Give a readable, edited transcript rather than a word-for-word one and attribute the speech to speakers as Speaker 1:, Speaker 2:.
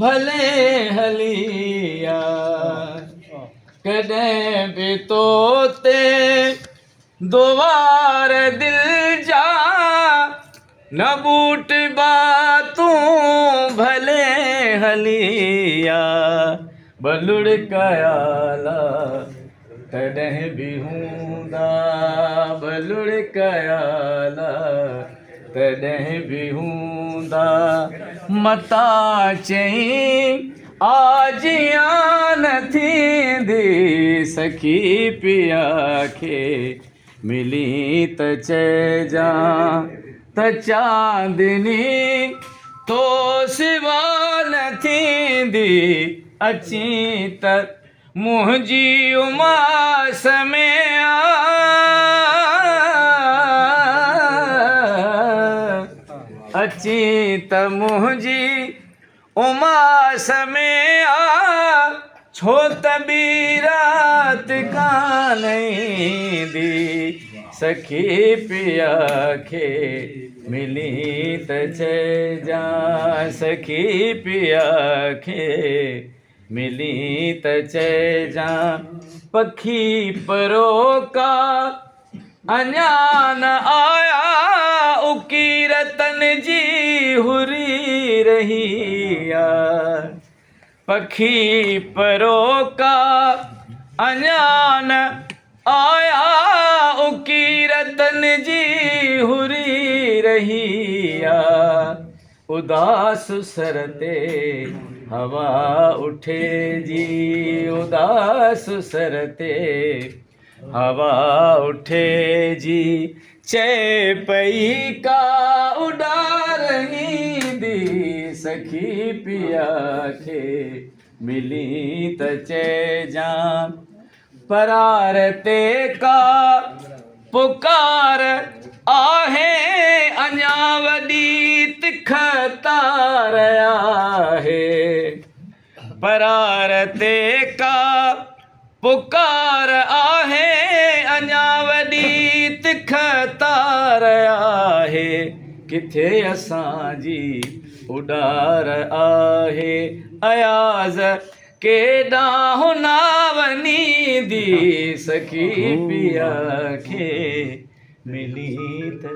Speaker 1: ڀلي هلي آ. ڪڏهن به تو تي دوار دل جا نه ٻوٽبا تون ڀلي هلي آ. ٻه لڙڪ آلا تڏهن به هوندا، ٻه لڙڪ آلا تڏهن به هوندا. متان چئين آجيان نه ٿيندي، سکي پيا کي ملين ته چئجان ته چاندني تو سوا نه ٿيندي. اچين ته منهنجي اماس ۾ آ، اچين ته منهنجي اماس ۾ آ، ڇو ته ٻي رات ڪانه ايندي. سکي پيا کي ملين ته چئجان، سکي پيا کي ملين ته چئجان. پکي پروڪا اڃا نه آيا، اڪير تن جي هري رهي آ. پکي پروڪا اڃا نه آيا، اڪير تن جي هري رهي آ. اداس سر تي هوا اٺي جي، اداس سر تي هوا اٺي جي، چئي پئي ڪا اڏار ايندي. سکي پيا کي ملين ته چئجان پرار تي ڪا پڪار آهي، اڃا وڏي تک تار آهي. پرار تي ڪا پڪار آهي، اڃا وڏي تک تار آهي. ڪٿي اسان جي اڏار آهي، اياز ڪيڏانهن نا وڃيندي. سکي پيا کي ملي ته.